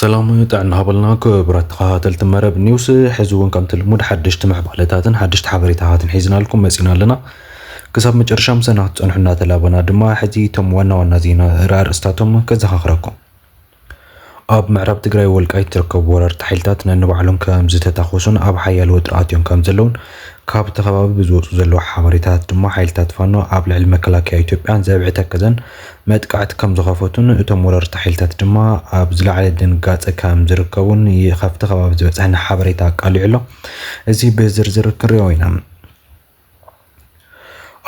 ሰላም ጥዕና ሃበልና ክቡራት ተኸታተልቲ መረብ ኒውስ። ሕዚ እውን ከምቲ ልሙድ ሓደሽቲ ምዕባለታትን ሓደሽቲ ሓበሬታታትን ሒዝናልኩም መፂና ኣለና። ክሳብ መጨረሻ ምሳና ክትፀንሑ እናተላበና ድማ፣ ሕዚ እቶም ዋና ዋና ዜና ኣርእስታቶም ከዘኻኽረኩም። ኣብ ምዕራብ ትግራይ ወልቃይት ዝርከቡ ወረርቲ ሓይልታት ነንባዕሎም ከም ዝተታኮሱን ኣብ ሓያል ወጥሪ ኣትዮም ከም ዘለውን ካብቲ ከባቢ ብዝወፁ ዘለዉ ሓበሬታት ድማ፣ ሓይልታት ፋኖ ኣብ ልዕሊ መከላከያ ኢትዮጵያን ዘብዒ ተከዘን መጥቃዕቲ ከም ዝኸፈቱን እቶም ወረርቲ ሓይልታት ድማ ኣብ ዝለዓለ ድንጋፀ ከም ዝርከቡን ይ-፣ ካብቲ ከባቢ ዝበፅሐና ሓበሬታ ኣቃሊዑ ኣሎ። እዚ ብዝርዝር ክንሪኦ ኢና።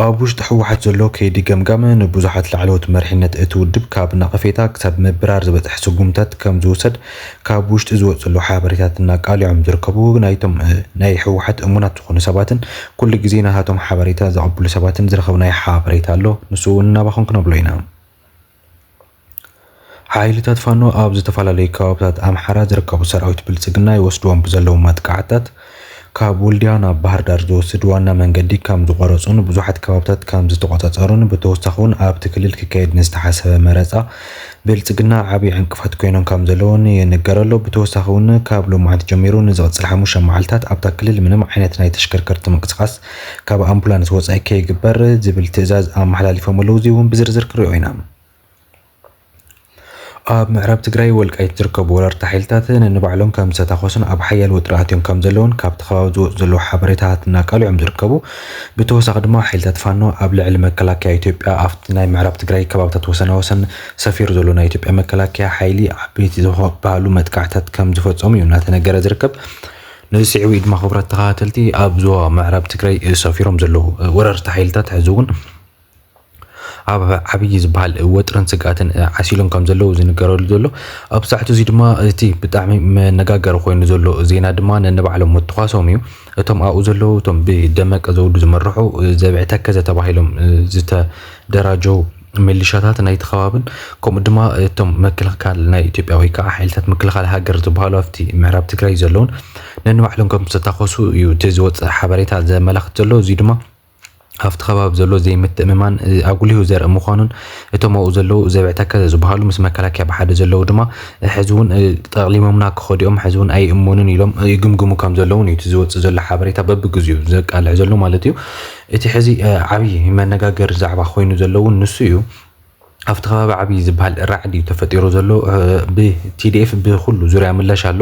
ኣብ ውሽጢ ህወሓት ዘሎ ከይዲ ገምጋም ንብዙሓት ላዕለዎት መሪሕነት እቲ ውድብ ካብ ነቐፌታ ክሳብ ምብራር ዝበፅሐ ስጉምታት ከም ዝውሰድ ካብ ውሽጢ ዝወፁ ዘለዉ ሓበሬታት እናቃሊዖም ዝርከቡ ናይቶም፣ እ፣ ናይ ህወሓት እሙናት ዝኾኑ ሰባትን ኩሉ ግዜ ናታቶም ሓበሬታ ዘቐብሉ ሰባትን ዝረኸብናዮ ሓበሬታ ኣሎ። ንሱ እውን እናባኹም ክነብሎ ኢና። ሓይልታት ፋኖ ኣብ ዝተፈላለዩ ከባብታት ኣምሓራ ዝርከቡ ሰራዊት ብልጽግና ይወስድዎም ብዘለዉ መጥቃዕታት ካብ ወልድያ ናብ ባህር ዳር ዝወስድ ዋና መንገዲ ከም ዝቆረጹን ብዙሓት ከባብታት ከም ዝተቆጻጸሩን ብተወሳኺ እውን ኣብቲ ክልል ክካየድ ንዝተሓሰበ መረጻ ብልጽግና ዓብዪ ዕንቅፋት ኮይኖም ከም ዘለውን ይንገር ኣሎ። ብተወሳኺ እውን ካብ ሎማዓንቲ ጀሚሩ ንዝቕጽል ሓሙሽተ መዓልታት ኣብታ ክልል ምንም ዓይነት ናይ ተሽከርከርቲ ምንቅስቓስ ካብ ኣምቡላንስ ወጻኢ ከይግበር ዝብል ትእዛዝ ኣመሓላሊፎም ኣለዉ። እዚ እውን ብዝርዝር ክሪኦ ኢና። ኣብ ምዕራብ ትግራይ ወልቃይት ዝርከቡ ወረርቲ ሓይልታት ነንባዕሎም ከም ዝተታኮሱን ኣብ ሓያል ወጥሪ ኣትዮም ከም ዘለውን ካብቲ ከባቢ ዝወፁ ዘለዉ ሓበሬታታት እናቃልዑ እዮም ዝርከቡ። ብተወሳኺ ድማ ሓይልታት ፋኖ ኣብ ልዕሊ መከላከያ ኢትዮጵያ ኣብቲ ናይ ምዕራብ ትግራይ ከባብታት ወሰናወሰን ሰፊሩ ዘሎ ናይ ኢትዮጵያ መከላከያ ሓይሊ ዓበይቲ ዝበሃሉ መጥቃዕታት ከም ዝፈፀሙ እዩ እናተነገረ ዝርከብ። ነዚ ስዒቡ እዩ ድማ ክቡራት ተኸታተልቲ ኣብ ዞባ ምዕራብ ትግራይ ሰፊሮም ዘለዉ ወረርቲ ሓይልታት ሕዚ እውን ኣብ ዓብዪ ዝበሃል ወጥርን ስግኣትን ዓሲሎም ከም ዘለዉ ዝንገረሉ ዘሎ። ኣብ ሰዓቱ እዚ ድማ እቲ ብጣዕሚ መነጋገሪ ኮይኑ ዘሎ ዜና ድማ ነንባዕሎም ምትኳሶም እዩ። እቶም ኣብኡ ዘለዉ፣ እቶም ብደመቀ ዘውዱ ዝምርሑ ዘብዒ ተከዘ ተባሂሎም ዝተደራጀው ሚሊሻታት ናይቲ ከባብን ከምኡ ድማ እቶም ምክልኻል ናይ ኢትዮጵያ ወይ ከዓ ሓይልታት ምክልኻል ሃገር ዝበሃሉ ኣብቲ ምዕራብ ትግራይ ዘለውን ነንባዕሎም ከም ዝተታኮሱ እዩ እቲ ዝወፅእ ሓበሬታ ዘመላኽት ዘሎ። እዚ ድማ ኣብቲ ከባቢ ዘሎ ዘይምትእምማን፣ እ፣ ኣጉሊሁ ዘርኢ ምዃኑን እቶም ኣብኡ ዘለዉ ዘብዒ ተከዘ ዝበሃሉ ምስ መከላከያ ብሓደ ዘለዉ ድማ፣ እ፣ ሕዚ እውን፣ እ፣ ጠቕሊሞምና ክኸዱ እዮም፣ ሕዚ እውን ኣይእመኑን ኢሎም፣ እ፣ ይግምግሙ ከም ዘለውን እዩ እቲ ዝወፅእ ዘሎ ሓበሬታ በብግዚኡ ዘቃልዕ ዘሎ ማለት እዩ። እቲ ሕዚ፣ እ፣ ዓብዪ መነጋገሪ ዛዕባ ኮይኑ ዘሎ እውን ንሱ እዩ። ኣብቲ ከባቢ ዓብዪ ዝበሃል ራዕዲ እዩ ተፈጢሩ ዘሎ። እ፣ ብ-፣ ቲ ዲ ኤፍ ብኩሉ ዙርያ ምላሽ ኣሎ።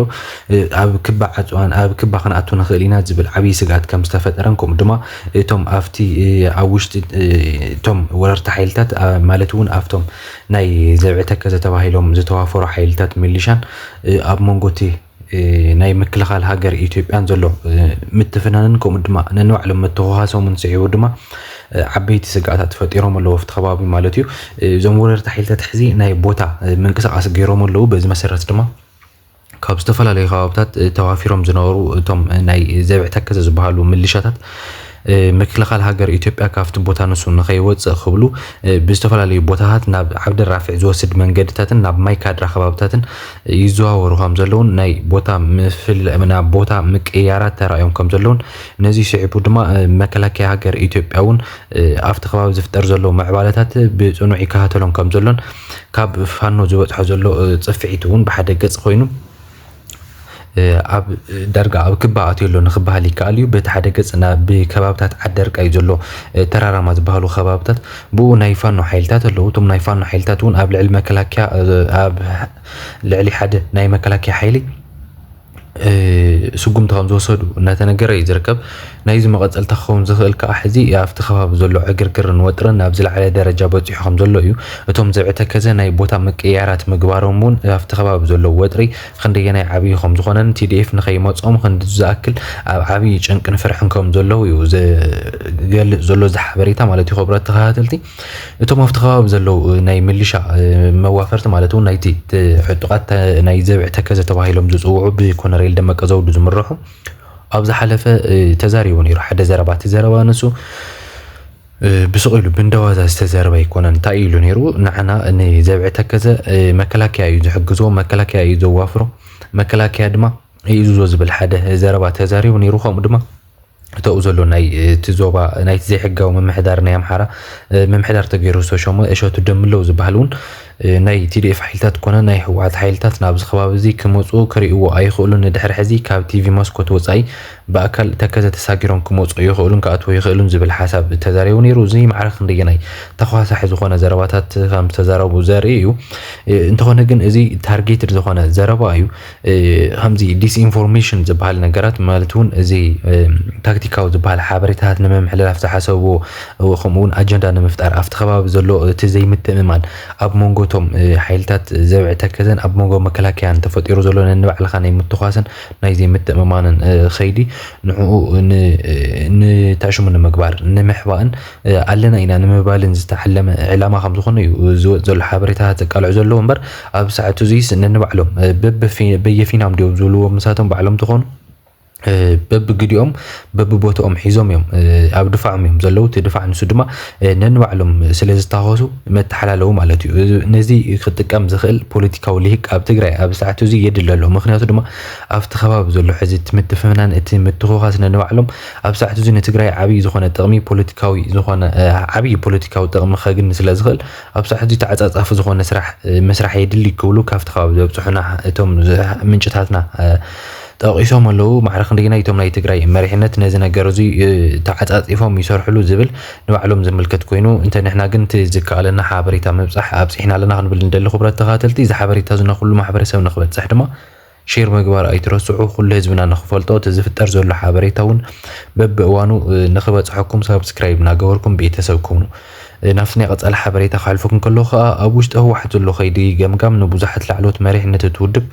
እ፣ ኣብ ክባ ዓፅዋን ኣብ ክባ ክንኣቱ ንኽእል ኢና ዝብል ዓብዪ ስግኣት ከም ዝተፈጠረን ከምኡ ድማ እቶም ኣብቲ፣ እ፣ ኣብ ውሽጢ፣ እ፣ እቶም ወረርቲ ሓይልታት፣ እ፣ ማለት እውን ኣብቶም ናይ ዘብዒ ተከዘ ተባሂሎም ዝተዋፈሩ ሓይልታት ሚሊሻን፣ እ፣ ኣብ መንጎ እቲ እ፣ ናይ ምክልኻል ሃገር ኢትዮጵያን ዘሎ፣ እ፣ ምትፍናንን ከምኡ ድማ ነንባዕሎም ምትኹኻሶምን ስዒቡ ድማ፣ እ፣ ዓበይቲ ስግኣታት ፈጢሮም ኣለዉ ኣብቲ ከባቢ ማለት እዩ። እ፣ እዞም ወረርቲ ሓይልታት ሕዚ ናይ ቦታ፣ እ፣ ምንቅስቓስ ገይሮም ኣለዉ። በዚ መሰረት ድማ ካብ ዝተፈላለዩ ከባብታት፣ እ፣ ተዋፊሮም ዝነበሩ እቶም፣ እ፣ ናይ ዘብዒ ተከዘ ዝበሃሉ ምልሻታት፣ እ፣ ምክልኻል ሃገር ኢትዮጵያ ካብቲ ቦታ ንሱ ንኸይወፅእ ክብሉ፣ እ፣ ብዝተፈላለዩ ቦታታት ናብ ዓብደራፊዕ ዝወስድ መንገድታትን ናብ ማይካድራ ከባብታትን ይዘዋወሩ ከም ዘለውን ናይ ቦታ ምፍል-፣ ናብ ቦታ ምቅያራት ተራእዮም ከም ዘለውን ነዚ ስዒቡ ድማ፣ እ፣ መከላከያ ሃገር ኢትዮጵያ እውን፣ እ፣ ኣብቲ ከባቢ ዝፍጠር ዘሎ ምዕባለታት ብጽኑዕ ይከታተሎም ከም ዘሎን ካብ ፋኖ ዝበጽሖ ዘሎ፣ እ፣ ጽፍዒት እውን ብሓደ ገጽ ኮይኑ፣ እ፣ ኣብ ዳርጋ ኣብ ክባ ኣትዩ ኣሎ ንክበሃል ይከኣል እዩ። በቲ ሓደ ገጽ ናብ ብከባብታት ዓደርቃ እዩ ዘሎ፣ እ፣ ተራራማ ዝበሃሉ ከባብታት ብኡ ናይ ፋኖ ሓይልታት ኣለዉ። እቶም ናይ ፋኖ ሓይልታት እውን ኣብ ልዕሊ መከላከያ፣ እ፣ ኣብ ልዕሊ ሓደ ናይ መከላከያ ሓይሊ፣ እ፣ ስጉምቲ ከም ዝወሰዱ እናተነገረ እዩ ዝርከብ። ናይዚ መቐጸልታ ክኸውን ዝኽእል ከኣ ሕዚ ኣብቲ ከባቢ ዘሎ ዕግርግርን ወጥርን ናብ ዝለዓለ ደረጃ በጺሑ ከም ዘሎ እዩ። እቶም ዘብዒ ተከዘ ናይ ቦታ ምቅይያራት ምግባሮም እውን ኣብቲ ከባቢ ዘሎ ወጥሪ ክንደየናይ ዓብዪ ከም ዝኾነን ቲ ዲ ኤፍ ንኸይመጾም ክንዲ ዝኣክል ኣብ ዓብዪ ጭንቅን ፍርሕን ከም ዘለዉ እዩ ዝገልጽ ዘሎ እዚ ሓበሬታ ማለት እዩ። ክቡራት ተኸታተልቲ፣ እቶም ኣብቲ ከባቢ ዘለዉ ናይ ሚሊሻ፣ እ፣ መዋፈርቲ ማለት እውን ናይቲ ት-፣ ዕጡቓት ተ-፣ ናይ ዘብዒ ተከዘ ተባሂሎም ዝጽውዑ ብኮነሬል ደመቀ ዘውዱ ዝምርሑ ኣብ ዝሓለፈ፣ እ፣ ተዛሪቡ ነይሩ ሓደ ዘረባ። እቲ ዘረባ ንሱ፣ እ፣ ብስቕ ኢሉ ብንደዋዛ ዝተዘረበ ኣይኮነን። እንታይ ኢሉ ነይሩ? ንዓና ንዘብዒ ተከዘ፣ እ፣ መከላከያ እዩ ዝሕግዞ፣ መከላከያ እዩ ዘዋፍሮ፣ መከላከያ ድማ ይእዝዞ ዝብል ሓደ ዘረባ ተዛሪቡ ነይሩ። ከምኡ ድማ እተኡ ዘሎ ናይ፣ እ፣ እቲ ዞባ ናይቲ ዘይሕጋዊ ምምሕዳር ናይ ኣምሓራ፣ እ፣ ምምሕዳር ተገይሩ ዝተሾመ እሸቱ ደምለው ዝበሃል እውን ናይ ቲ ዲ ኤፍ ሓይልታት ኮነ ናይ ህወሓት ሓይልታት ናብዚ ከባቢ እዚ ክመፁ ክርእይዎ ኣይኽእሉን። ንድሕሪ ሕዚ ካብ ቲ ቪ መስኮት ወፃኢ ብኣካል ተከዘ ተሳጊሮም ክመፁ ይኽእሉን ክኣትዉ ይኽእሉን ዝብል ሓሳብ ተዛሪቡ ነይሩ። እዚ ማዕረ ክንደየናይ ተኳሳሒ ዝኾነ ዘረባታት ከም ዝተዛረቡ ዘርኢ እዩ። እንተኾነ ግን እዚ ታርጌትድ ዝኾነ ዘረባ እዩ። ከምዚ ዲስኢንፎርሜሽን ዝበሃል ነገራት ማለት እውን እዚ ታክቲካዊ ዝበሃል ሓበሬታት ንምምሕልላፍ ዝሓሰብዎ ከምኡ እውን ኣጀንዳ ንምፍጣር ኣብቲ ከባቢ ዘሎ እቲ ዘይምትእምማን ኣብ መንጎ እቶም ሓይልታት ዘብዒ ተከዘን ኣብ መንጎ መከላከያን ተፈጢሩ ዘሎ ነንባዕልኻ ናይ ምትኳስን ናይ ዘይምትእምማንን ከይዲ ንዕኡ ንታሽሙ ንምግባር ንምሕባእን ኣለና ኢና ንምባልን ዝተዓለመ ዕላማ ከም ዝኾነ እዩ ዝወፅ ዘሎ ሓበሬታ ዘቃልዑ ዘለዎ እምበር ኣብ ሰዓቱ እዚስ ነንባዕሎም በየፊናም ድዮም ዝብልዎ ምሳቶም ባዕሎም ትኾኑ በብግዲኦም በብቦትኦም ሒዞም እዮም ኣብ ድፋዖም እዮም ዘለዉ። እቲ ድፋዕ ንሱ ድማ ነንባዕሎም ስለ ዝታኸሱ መተሓላለዉ ማለት እዩ። ነዚ ክጥቀም ዝኽእል ፖለቲካዊ ልሂቅ ኣብ ትግራይ ኣብ ሰዓቱ እዚ የድሊ ኣሎ። ምክንያቱ ድማ ኣብቲ ከባቢ ዘሎ ሕዚ እቲ ምትፍናን እቲ ምትኹኻስ ነንባዕሎም ኣብ ሰዓቱ እዚ ንትግራይ ዓብዪ ዝኾነ ጥቕሚ ፖለቲካዊ ዝኾነ ዓብዪ ፖለቲካዊ ጥቕሚ ከግኒ ስለ ዝኽእል ኣብ ሰዓቱ እዚ ተዓፃፃፊ ዝኾነ ስራሕ ምስራሕ የድሊ ክብሉ ካብቲ ከባቢ ዘብፅሑና እቶም ምንጭታትና ጠቒሶም ኣለዉ። ማዕረ ክንደየናይ እቶም ናይ ትግራይ መሪሕነት ነዚ ነገር እዚ ተዓፃፂፎም ይሰርሕሉ ዝብል ንባዕሎም ዝምልከት ኮይኑ እንተ ንሕና ግን እቲ ዝከኣለና ሓበሬታ ምብፃሕ ኣብፂሕና ኣለና ክንብል ንደሊ። ክቡራት ተኸታተልቲ እዚ ሓበሬታ እዚ ንኩሉ ማሕበረሰብ ንክበፅሕ ድማ ሼር ምግባር ኣይትረስዑ። ኩሉ ህዝብና ንክፈልጦ እቲ ዝፍጠር ዘሎ ሓበሬታ እውን በብእዋኑ ንክበፅሐኩም ሳብስክራይብ እናገበርኩም ቤተሰብ ኩኑ። ናብቲ ናይ ቀፃሊ ሓበሬታ ክሕልፈኩም ከለኹ ከዓ ኣብ ውሽጢ ህወሓት ዘሎ ከይዲ ገምጋም ንብዙሓት ላዕለዎት መሪሕነት እቲ ውድብ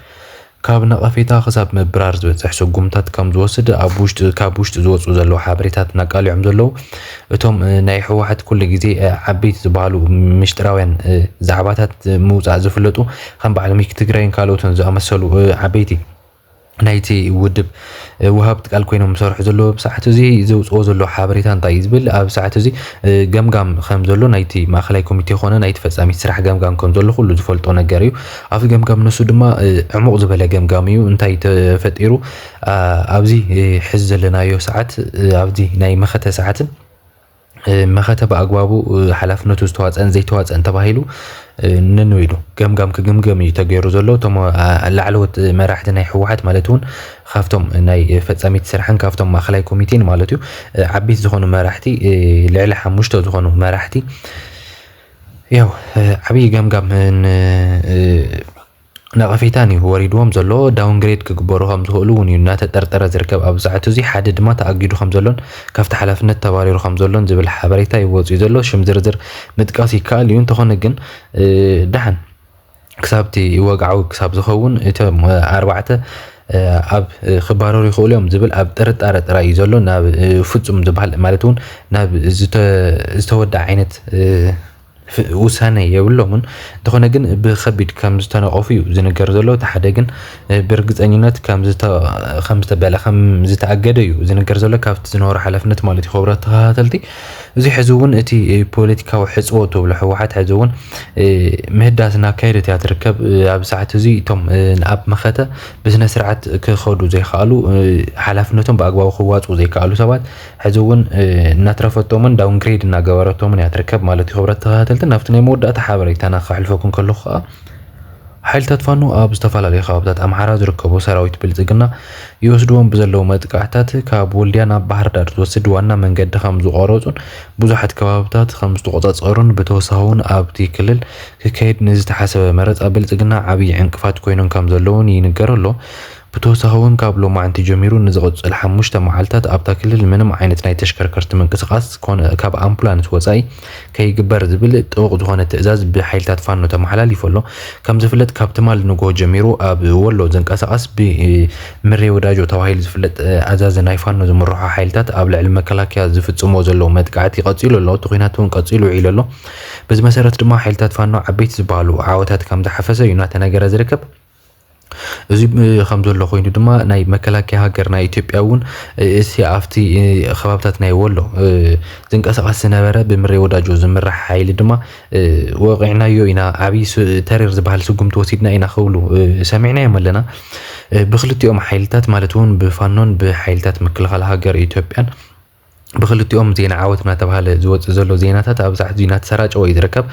ካብ ነቐፌታ ክሳብ ምብራር ዝበፅሕ ስጉምታት ከም ዝወስድ ኣብ ውሽጢ ካብ ውሽጢ ዝወፁ ዘለዉ ሓበሬታት እናቃልዖም ዘለዉ እቶም ናይ ህወሓት ኩሉ ግዜ ዓበይቲ ዝበሃሉ ምሽጥራውያን ዛዕባታት ምውፃእ ዝፍለጡ ከም በዓል ሚኪ ትግራይን ካልኦትን ዝኣመሰሉ ዓበይቲ ናይቲ ውድብ ወሃብቲ ቃል ኮይኖም ዝሰርሑ ዘለዉ ብሰዓት እዚ ዘውፅኦ ዘሎ ሓበሬታ እንታይ እዩ ዝብል ኣብ ሰዓት እዚ ገምጋም ከም ዘሎ ናይቲ ማእኸላይ ኮሚቴ ኮነ ናይቲ ፈፃሚት ስራሕ ገምጋም ከም ዘሎ ኩሉ ዝፈልጦ ነገር እዩ። ኣብቲ ገምጋም ንሱ ድማ ዕሙቕ ዝበለ ገምጋም እዩ። እንታይ ተፈጢሩ ኣብዚ ሕዚ ዘለናዮ ሰዓት ኣብዚ ናይ መኸተ ሰዓትን መኸተ ብኣግባቡ ሓላፍነቱ ዝተዋፀአን ዘይተዋፀአን ተባሂሉ ነንወይዱ ገምጋም ክግምገም እዩ ተገይሩ ዘሎ። እቶም ላዕለዎት መራሕቲ ናይ ህወሓት ማለት እውን ካብቶም ናይ ፈፃሚት ስራሕን ካብቶም ማእኸላይ ኮሚቴን ማለት እዩ ዓበይቲ ዝኾኑ መራሕቲ ልዕሊ ሓሙሽተ ዝኾኑ መራሕቲ ያው ዓብዪ ገምጋም ነቐፌታን እዩ ወሪድዎም ዘሎ። ዳውንግሬድ ክግበሩ ከም ዝኽእሉ እውን እዩ እናተጠርጠረ ዝርከብ። ኣብ ሰዓቱ እዚ ሓደ ድማ ተኣጊዱ ከም ዘሎን ካብቲ ሓላፍነት ተባሪሩ ከም ዘሎን ዝብል ሓበሬታ እዩ ወፂኡ ዘሎ። ሽም ዝርዝር ምጥቃስ ይከኣል እዩ። እንተኾነ ግን ደሓን ክሳብቲ ወግዓዊ ክሳብ ዝኸውን እቶም ኣርባዕተ ኣብ ክባረሩ ይኽእሉ እዮም ዝብል ኣብ ጥርጣረ ጥራይ እዩ ዘሎ። ናብ ፍጹም ዝበሃል ማለት እውን ናብ ዝተወዳ ዓይነት ውሳነ የብሎምን። እንተኾነ ግን ብከቢድ ከም ዝተነቐፉ እዩ ዝንገር ዘሎ። እቲ ሓደ ግን ብርግፀኝነት ከም ዝተበለ ከም ዝተኣገደ እዩ ዝንገር ዘሎ ካብቲ ዝነበሩ ሓላፍነት ማለት እዩ። ክቡራት ተኸታተልቲ እዚ ሕዚ እውን እቲ ፖለቲካዊ ሕፅቦ ትብሎ ህወሓት ሕዚ እውን ምህዳስ እናካየደት እያ ትርከብ። ኣብ ሰዓት እዚ እቶም ኣብ መኸተ ብስነ ስርዓት ክኸዱ ዘይከኣሉ ሓላፍነቶም ብኣግባቡ ክዋፅኡ ዘይከኣሉ ሰባት ሕዚ እውን እናትረፈቶምን ዳውንግሬድ እናገበረቶምን እያ ትርከብ ማለት እዩ። ክብረት ተኸታተልቲ ናብቲ ናይ መወዳእታ ሓበሬታና ከሕልፈኩም ከለኹ ከዓ ሓይልታት ፋኖ ኣብ ዝተፈላለዩ ከባብታት ኣምሓራ ዝርከቡ ሰራዊት ብልፅግና ይወስድዎም ብዘለዉ መጥቃዕታት ካብ ወልድያ ናብ ባህር ዳር ዝወስድ ዋና መንገዲ ከም ዝቆረፁን ብዙሓት ከባብታት ከም ዝተቆፃፀሩን ብተወሳኺ እውን ኣብቲ ክልል ክካየድ ንዝተሓሰበ መረፃ ብልፅግና ዓብዪ ዕንቅፋት ኮይኖም ከም ዘለውን ይንገር ኣሎ። ብተወሳኺ እውን ካብ ሎማዕንቲ ጀሚሩ ንዝቕፅል ሓሙሽተ መዓልታት ኣብታ ክልል ምንም ዓይነት ናይ ተሽከርከርቲ ምንቅስቃስ ኮነ ካብ ኣምቡላንስ ወፃኢ ከይግበር ዝብል ጥቡቕ ዝኾነ ትእዛዝ ብሓይልታት ፋኖ ተመሓላሊፉ ኣሎ። ከም ዝፍለጥ ካብ ትማል ንግሆ ጀሚሩ ኣብ ወሎ ዝንቀሳቐስ ብምሬ ወዳጆ ተባሂሉ ዝፍለጥ ኣዛዚ ናይ ፋኖ ዝምርሖ ሓይልታት ኣብ ልዕሊ መከላከያ ዝፍፅሞ ዘለዉ መጥቃዕቲ ቀፂሉ ኣሎ። እቲ ኲናት እውን ቀፂሉ ውዒሉ ኣሎ። በዚ መሰረት ድማ ሓይልታት ፋኖ ዓበይቲ ዝበሃሉ ዓወታት ከም ዝሓፈሰ እዩ እናተነገረ ዝርከብ። እዚ ከም ዘሎ ኮይኑ ድማ ናይ መከላከያ ሃገር ናይ ኢትዮጵያ እውን እቲ ኣብቲ ከባብታት ናይ ወሎ ዝንቀሳቐስ ዝነበረ ብምሬ ወዳጆ ዝምራሕ ሓይሊ ድማ ወቂዕናዮ ኢና፣ ዓብዪ ተሪር ዝበሃል ስጉምቲ ወሲድና ኢና ክብሉ ሰሚዕናዮም ኣለና። ብክልቲኦም ሓይልታት ማለት እውን ብፋኖን ብሓይልታት ምክልኻል ሃገር ኢትዮጵያን ብክልቲኦም ዜና ዓወት እናተባሃለ ዝወፅእ ዘሎ ዜናታት ኣብዚ ሕዚ እናተሰራጨወ እዩ ዝርከብ።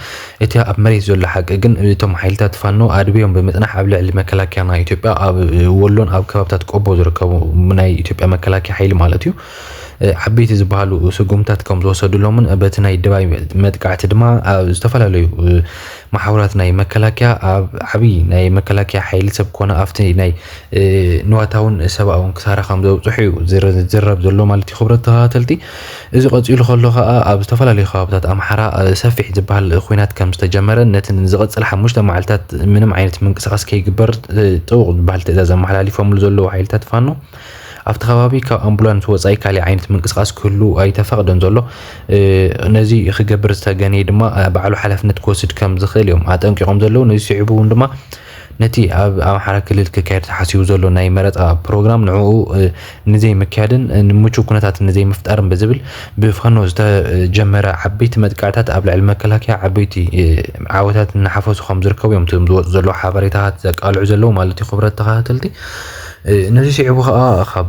እቲ ኣብ መሬት ዘሎ ሓቂ ግን እቶም ሓይልታት ፋኖ ኣድብዮም ብምፅናሕ ኣብ ልዕሊ መከላከያ ናይ ኢትዮጵያ ኣብ ወሎን ኣብ ከባብታት ቆቦ ዝርከቡ ናይ ኢትዮጵያ መከላከያ ሓይሊ ማለት እዩ ዓበይቲ ዝበሃሉ ስጉምታት ከም ዝወሰዱሎምን በቲ ናይ ድባይ መጥቃዕቲ ድማ ኣብ ዝተፈላለዩ ማሕበራት ናይ መከላከያ ኣብ ዓብዪ ናይ መከላከያ ሓይሊ ሰብ ኮነ ኣብቲ ናይ ንዋታውን ሰብኣውን ክሳራ ከም ዘብፅሑ እዩ ዝረብ ዘሎ ማለት እዩ። ክብረት ተኸታተልቲ፣ እዚ ቀፂሉ ከሎ ከዓ ኣብ ዝተፈላለዩ ከባብታት ኣምሓራ ሰፊሕ ዝበሃል ኩናት ከም ዝተጀመረ ነቲ ዝቐፅል ሓሙሽተ መዓልታት ምንም ዓይነት ምንቅስቃስ ከይግበር ጥቡቕ ዝበሃል ትእዛዝ ኣመሓላሊፎምሉ ዘለዉ ሓይልታት ፋኖ ኣብቲ ከባቢ ካብ ኣምቡላንስ ወፃኢ ካሊእ ዓይነት ምንቅስቃስ ክህሉ ኣይተፈቕደን ዘሎ። ነዚ ክገብር ዝተገነየ ድማ ባዕሉ ሓላፍነት ክወስድ ከም ዝኽእል እዮም ኣጠንቂቖም ዘለዉ። ነዚ ስዒቡ እውን ድማ ነቲ ኣብ ኣምሓራ ክልል ክካየድ ተሓሲቡ ዘሎ ናይ መረፃ ፕሮግራም ንዕኡ ንዘይምክያድን ንምቹው ኩነታት ንዘይምፍጣርን ብዝብል ብፋኖ ዝተጀመረ ዓበይቲ መጥቃዕታት ኣብ ልዕሊ መከላከያ ዓበይቲ ዓወታት እናሓፈሱ ከም ዝርከቡ እዮም እቶም ዝወፁ ዘለዉ ሓበሬታታት ዘቃልዑ ዘለዉ ማለት እዩ። ክብረት ተኸታተልቲ፣ ነዚ ስዒቡ ከዓ ካብ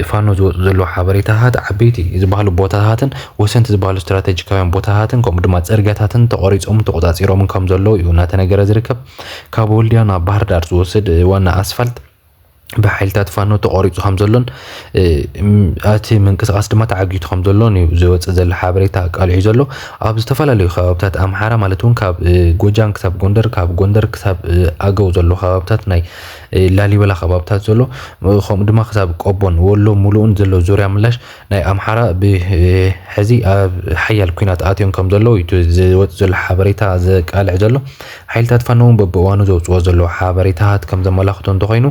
ፋኖ ዝወፁ ዘለዉ ሓበሬታታት ዓበይቲ ዝበሃሉ ቦታታትን ወሰንቲ ዝበሃሉ ስትራቴጂካውያን ቦታታትን ከምኡ ድማ ፅርግያታትን ተቆሪፆምን ተቆፃፂሮምን ከም ዘለዉ እዩ እናተነገረ ዝርከብ። ካብ ወልድያ ናብ ባህር ዳር ዝወስድ ዋና ኣስፋልት ብሓይልታት ፋኖ ተቆሪፁ ከም ዘሎን እቲ ምንቅስቃስ ድማ ተዓጊቱ ከም ዘሎን እዩ ዝወፅእ ዘሎ ሓበሬታ ኣቃሊዑ ዘሎ። ኣብ ዝተፈላለዩ ከባብታት ኣምሓራ ማለት እውን ካብ ጎጃም ክሳብ ጎንደር፣ ካብ ጎንደር ክሳብ ኣገው ዘሎ ከባብታት ናይ ላሊበላ ከባብታት ዘሎ ከምኡ ድማ ክሳብ ቆቦን ወሎ ሙሉኡን ዘሎ ዙርያ ምላሽ ናይ ኣምሓራ ብሕዚ ኣብ ሓያል ኩናት ኣትዮም ከም ዘለዉ እዩ ዝወፅ ዘሎ ሓበሬታ ዘቃልዕ ዘሎ። ሓይልታት ፋኖ እውን በብእዋኑ ዘውፅዎ ዘለዉ ሓበሬታት ከም ዘመላኽቶ እንተኮይኑ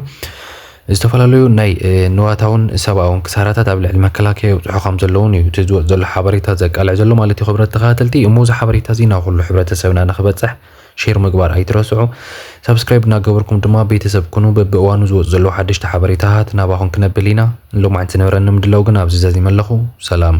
ዝተፈላለዩ ናይ ንዋታውን ሰብኣውን ክሳራታት ኣብ ልዕሊ መከላከያ ይውፅሑ ከም ዘለውን እዩ እቲ ዝወፅ ዘሎ ሓበሬታ ዘቃልዕ ዘሎ ማለት እዩ። ክብረት ተኸታተልቲ፣ እሞ እዚ ሓበሬታ እዚ ናብ ኩሉ ሕብረተሰብና ንክበፅሕ ሼር ምግባር ኣይትረስዑ። ሳብስክራይብ እናገበርኩም ድማ ቤተሰብ ኩኑ። በብእዋኑ ዝወፁ ዘለዉ ሓደሽቲ ሓበሬታታት ናባኹም ክነብል ኢና። ሎማዕንቲ ዝነበረኒ ምድላው ግን ኣብዚ ዘዚመ ኣለኹ። ሰላም።